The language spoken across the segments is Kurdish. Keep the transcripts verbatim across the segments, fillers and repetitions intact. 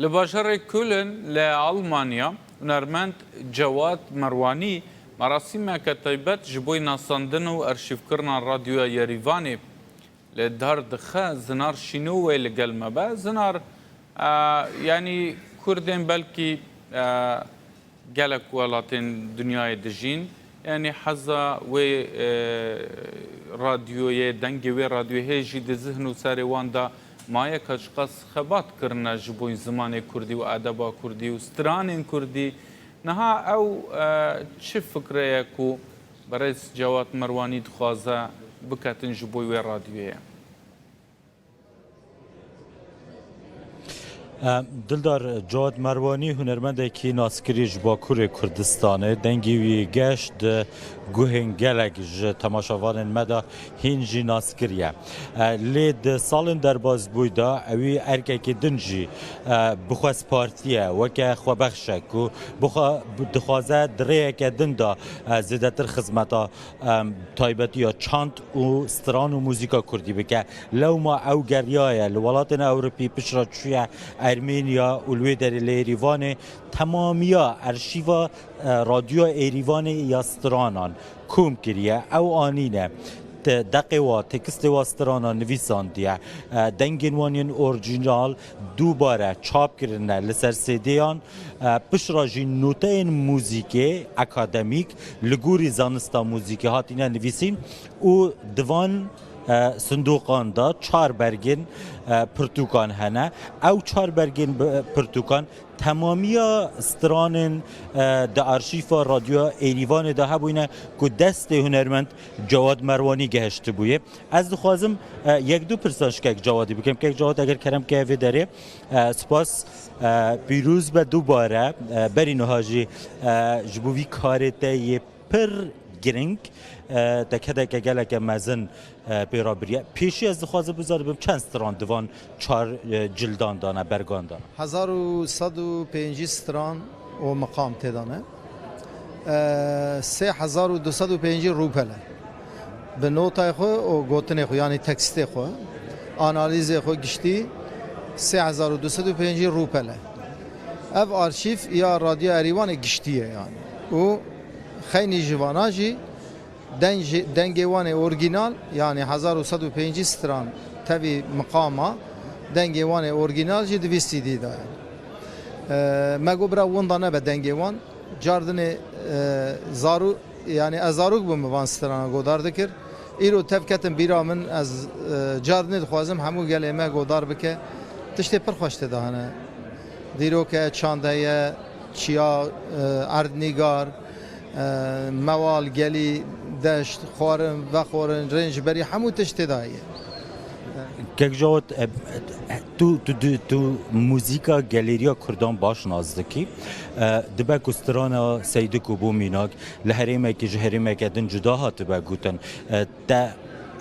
Li bajarê Köln li Almanya hunermend Cewad Merwanî merasîmeke taybet ji bo nasandin û arşîvkirina Radyoya Yerîvanê li dar dixe. Zinar Şîno wê li gel me be. Zinar, e, yanî Kurdên belkî, e, gelek welatên dinyayê dijîn. Yanî heza wê, e, radyoyê, dengê wê radyoyê hê jî di zihn û serê wan de maye ka çiqas xebat kirine ji bo zimanê kurdî û edeba kurdî û stranên kurdî. Niha ew, e, çi fikre ye ku berêz Cewad Merwanî dixwaze biketin ji bo wê radyoyê? Em, Dildar, Cewad Merwanî hunermendekî naskirî ji Bakurê Kurdistanê, dengê wî geş di guhên gelek ji temaşevanên me de hîn jî naskirî ye. E, lê di salên derbasbûyî de ewî erkekî din jî, e, bixwest partiye weke xwebexşek ku bixwe-, dixwaze di rêyeke din de, e, zêdetir xizmeta, em, taybetiya çand û stran û muzîka kurdî bike. Lewma ew geriyaye li welatên Ewropî, piştre çûye Ermêniya û li wê derê li Êrîvanê temamiya arşîva, e, Radyoya Êrîvanê ya stranan kom kiriye. Ew anîne te-, deqê wa, tekstê wa strana nivîsandiye. E, dengên wan yên orîjinal dubare çap kirine li ser C D'yan. E, piştre jî noteyên muzîkê akademîk li gorî zanista muzîkê hatine nivîsîn û di van, e, sindoqan de çar bergên, e, pirtûkan hene. Ew çar bergên bi-, pirtûkan temamiya stranên, e, di arşîfa Radyoya Êrîvanê de hebûyne ku destê hunermend Cewad Merwanî gehiştibûye. Ez dixwazim, e, yek du pirsan ji kek Cewadî bikim. Kek Cewad, eger kerem ke vê derê, e, spas, e, pîroz be dubare, e, berî niha jî, e, ji bo vî karê te yê pir giring, e, te kedeke geleke mezin, e, pê re biriye. Pêşî ez dixwazim bizanibim çend stran di van çar, e, cildan de ne, bergan de ne? Hezar û sed û pêncî stran û miqam tê de ne. E, sê hezar û du sed û pêncî rûpel e. Bi notayê xwe û gotinê xwe, yanî tekstê xwe, analîzê xwe giştî sê hezar û du sed û pêncî rûpel e. Ev arşîv ya Radyoya Erîvanê giştî ye yanî. Û xeynî ji vana jî deng-, dengê wan ê orîjînal, yanî hezar û sed û pêncî stran tevî miqama dengê wan ê orîjînal jî di vî C D de ye. E, me got bira winda nebe dengê wan. Cardinê, e, zarû-, yanî ez zarok bûm, min van strana godar dikir. Îro tev ketin bîra min, ez, e, cardinê dixwazim hemû gelê me godar bike. Tiştê pir xweş tê de hene. Dîrok e, çand heye, çiya, e, erdnîgar, e, mewal, gelî, deşt, xwarin, vexwarin, rêncberî, hemû tişt tê de heye. Kek Cawad, e, tu, tu, tu, tu muzîka gelêriya Kurdan baş nas dikî. E, dibe ku strana Seydik û bo mînak li herêmekî ji herêmeke din cuda hatibe gotin. E, te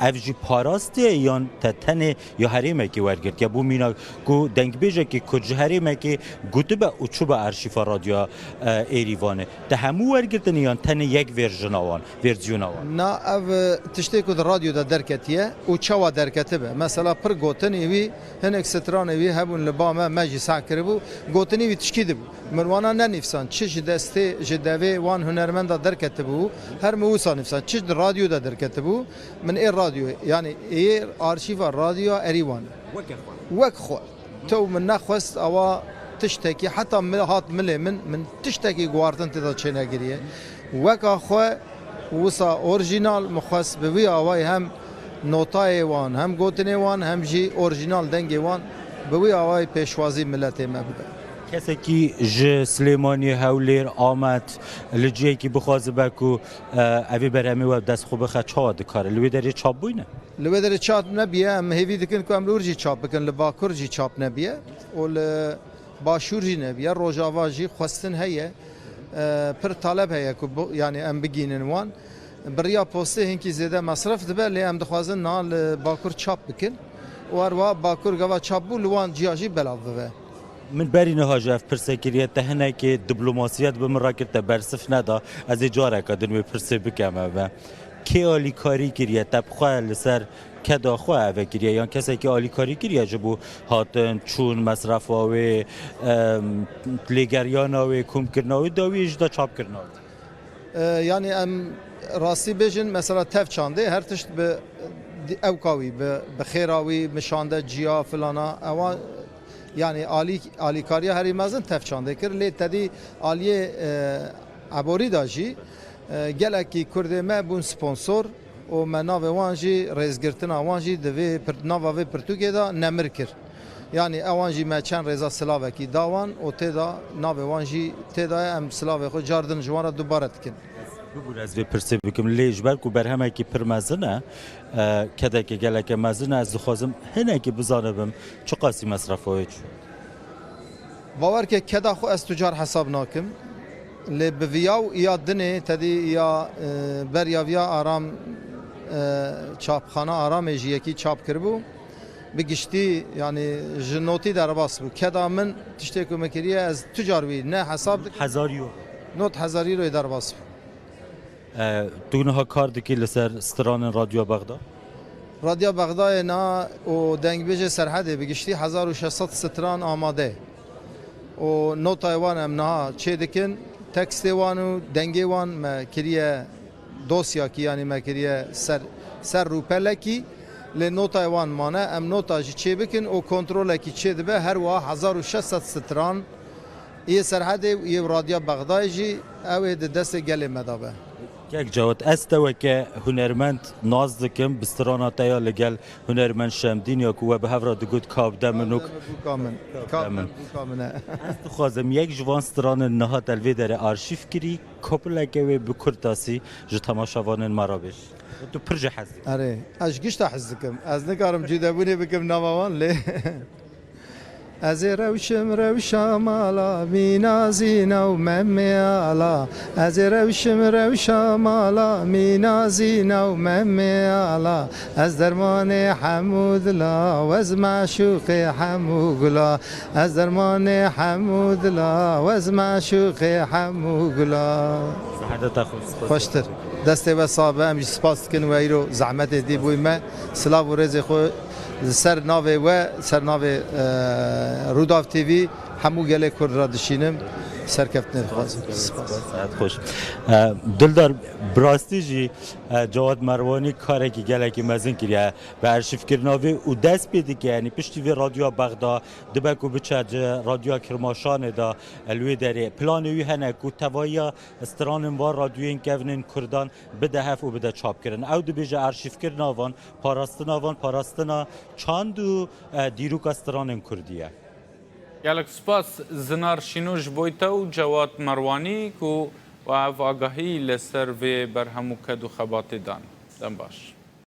ev jî parastiye yan te tenê ya herêmekî wergirtiye? Bo mînak ku dengbêjekî Kurd ji herêmekî gotibe û çûbe arşîfa Radyoya, e, Êrîvanê, te hemû wergirtine yan tenê yek verjina wan, versiyona wan? Na, ev, e, tiştê ku di radyo de derketiye û çawa derketibe. Mesela pir gotinê wî, hinek stranê wî hebûn li ba me, me jî seh kiribû, gotinê wî tişkî dibû. Min wana nenivîsan, çi ji destê, ji devê wan hunermenda derketibû, her min wisa nivîsan, çi di radyo de derketibû, min ê radyo, yanî ê arşîva Radyoya Erîwanê. Weke xwe. Wek xwe. Tew min nexwest awa tiştekî, heta mi-, hat milê min, min tiştekî guhartin tê de çênegiriye. Weka xwe wisa orîjînal min xwest bi wî awayî hem notayê wan, hem gotinê wan, hem jî orîjînal dengê wan bi wî awayî pêşwazî miletê me bibe. Kesekî ji Silêmaniyê, Hewlêr, Amed li cihekî bixwazibe ku, e, evê berhemê we dest xwe bixe, çawa dikare? Li wê derê çap bûyne? Li wê derê çap nebiye, em hêvî dikin ku em li wir jî çap bikin, li Bakur jî çap nebiye û li Başûr jî nebiye, Rojava jî xwestin heye, e, pir taleb heye ku bu, yanî em bigînin wan. Bi riya postê hinkî zêde mesref dibe, lê em dixwazin niha li Bakur çap bikin û her wiha Bakur gava çap bû li wan ciya jî belav bibe. Min berî niha jî ev pirse kiriye, te hinekê diplomasiyet bi min re kir, te bersiv neda, ez ê careke din wê pirsê bikem eve. Kê alîkarî kiriye, te bi xwe li ser keda xwe eve kiriye, yan kesekî alîkarî kiriye ji bo hatin, çûn, mesrefa wê, em, lêgeriyana wê, komkirina wê, dawiyê jî de çapkirina wê? E, yanî em rastî bêjin, mesela tev çandê her tişt bi ewka wî, bi, bi xêra wî, mişande ciya, filana, ewa, yanî alî-, alîkariya herî mezin tev çandê kir. Lê tedî aliyê, e, eborî de jî, e, gelekî Kurdê me bûn sponsor û me navê wan jî, rêzgirtina wan jî di vê pir-, nava vê pirtûkê de nemir kir. Yanî ewan jî me çend rêza silavekî da wan û tê de navê wan jî tê de ye, em silavê xwe car din ji wan re dubare dikin. Bibûr ez vê pirsê bikim, lê ji ber ku berhemekî pir mezin e, e, kedeke geleke mezin e, ez dixwazim hinekî bizanibim çiqasî mesrefa wê çû. Bawer ke keda xwe ez tu car hesab nakim. Lê bi viya û iya dinê tedî ya, e, beriya viya Aram, e, çapxana Aramê jî yekî çap kiribû. Bi giştî, yanî ji notî derbas bû. Keda min tiştê ku min kiriye ez tu car wî ne hesab dikim. Hezar euro. Not hezar euroyê derbas bû. E, tu niha kar dikî li ser stranên Radyoya Bexda? Radyoya Bexdayê niha û dengbêjê Serhedê bi giştî hezar û şeş sed stran amade ye. Û notayê wan em niha çê dikin. Tekstê wan û dengê wan me kiriye dosyakî, yanî me kiriye ser, ser rûpelekî. Lê notayê wan mane, em nota jî çê bikin û kontrolekî çê dibe. Her wiha hezar û şeş sed stran Yê Serhedê û yê Radya Bexdayê jî ew ê di destê gelê me de be. Kek Cawad, ez te weke hunermend nas dikim, bi strana te ya li gel hunermend Şemdîn ya ku we bi hev re digot Kabde min û Bûka min. Kabde min. Bûka min e. Ez dixwazim yek ji van stranên niha te li vê derê arşîv kirî, kopileke wê bi kurtasî ji temaşevanên me re bêj. Tu pir jê hez dikî. Erê, ez ji gişta hez dikim. Ez nikarim cudebûnê bikim nava wan lê. Ez ê rewşim rewşa mala, mîna zîna û memê ala. Ez ê rewşim rewşa mala, mîna zîna û memê ala. Ez dermanê hemû dila, ez meşûqê hemû gula. Ez dermanê hemû dila, ez meşûqê hemû gula. Seheta te xweş. Xweştir. Destê we sax be, em jî spas dikin we îro zehmetê dî bûyî me. Silav û rêzê xwe li ser navê we, ser navê, e, Rûdaw T V hemû gelê Kurd re dişînim. Serkeftinê dixwazim. Spas. Saet xweş. E, Dildar, bi rastî jî, e, Cewad Merwanî karekî gelekî mezin kiriye bi arşîvkirina vê û dest pê dike, yanî piştî vê Radyoya Bexda dibe ku biçe ci Radyoya Kirmaşanê de, e, li wê derê planê wî hene ku tevahiya stranên van radyoyên kevnên Kurdan bide hev û bide çapkirin. Ew dibêje arşîvkirina van, parastina van, parastina çand û, e, dîroka stranên Kurdî ye. Gelek spas Zinar Şîno ji bo te û Cewad Merwanî ku we ev agahî li ser vê berhem û ked û xebatê dan. Dem baş.